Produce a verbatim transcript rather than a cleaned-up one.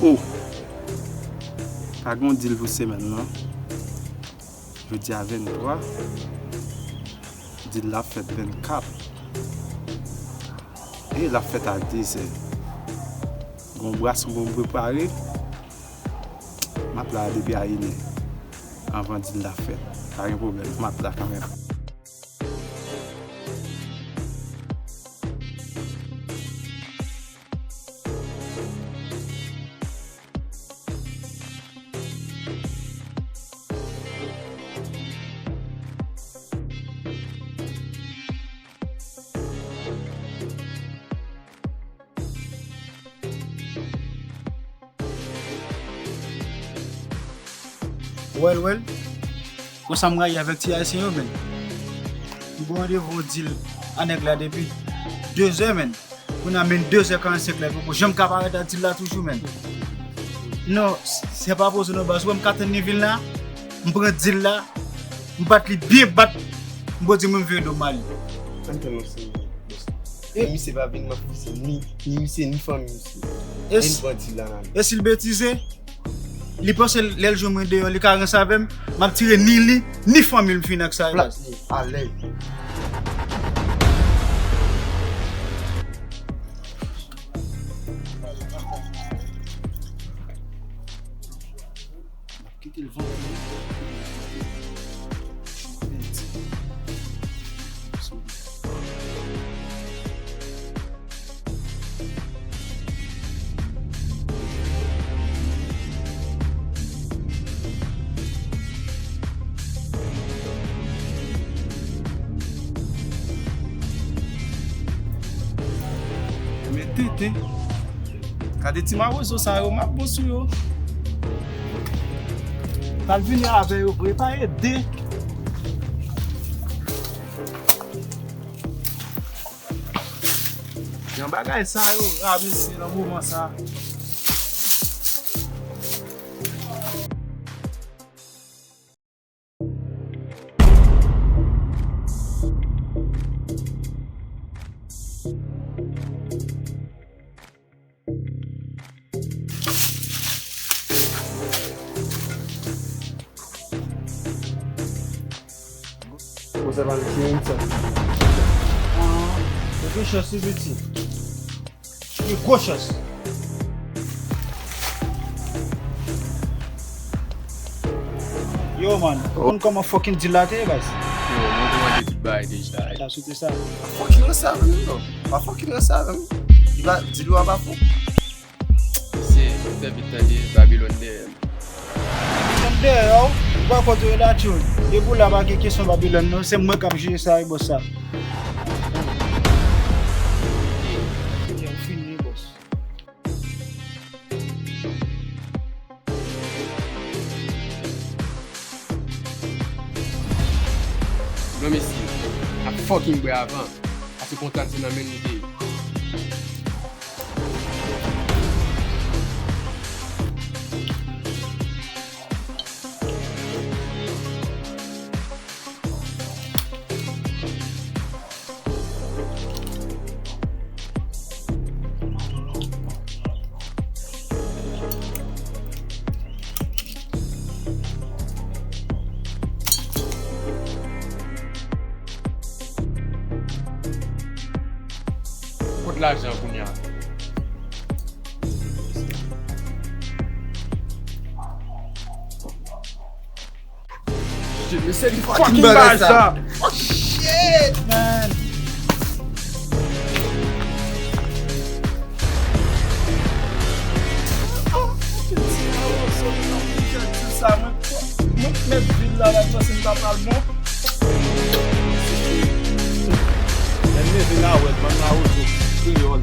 O! Pa gen yon dil pou semèn nan. Jodi a venntwa, dil la fèt vennkat. E l ap fèt a dezè. Gon bwason pou m prepare. M ap la depi a inè. Anvan dil la fèt. Pa gen pwoblèm, m ap la kanmenm. Wèl, wèl. Konsa m rayi avèk ti ayisyen yo, menn. M gen randevou yon dil a nèg la depi dezè, menn. Kounye a, menn, dezè karannsenk la, li poko janm ka parèt a dil la toujou, menn. Non, s-, se pa poze non, baz. Ou wè m ka tann li vin la, m pran dil la, m bat li byen bat, m poko di mwen m vire do m ale. Ann tann yon segonn. E misye pa vin, m ap fise ni, ni misye, ni fanmi misye. E n pran dil la nan men. E si l betize, li panse lè l jwenn mwen deyò, li ka ranse avè m, m ap tire ni li, ni fanmi l, m fini ak sa. Plat li, alèz. M ap kite l vann. Men tenten. Gade ti mawozo sa yo, m ap bon sou yo. Pral vini avè yo vre, pa ede. Jan bagay sa yo ra, mesye, nan moman sa. Ou se pa l ki menm sa. Ah, ou gen chans wi, piti. Ou gen gwo chans. Yo, man, ou konn kòman fucking dil la te ye, baz? Yo, mwen te mande tout bagay deja. Sa sou te sa. Pa fucking ranse avè m, non. Pa fucking ranse avè m. Li pa, dil ou a pa fon. Se tèt vit tande Babilòn dèyè m. Babilòn dèyè w, ou pa kote w la, tchoul. Depi w la, pa gen kesyon Babilòn, non. Se mwen k ap jere sa, wi, bòs sa. Yo, fini, bòs. Non, mesye, ap fucking bwè avan. Pase kontan se nan men nou te ye. Kot lajan kounye a? Shit, mesye, li fucking bagay sa. Oh, shit, man. Mwen met vil la, la, sa se m ta pral bon. Lè m leve la, wè, bann mawozo kreyòl.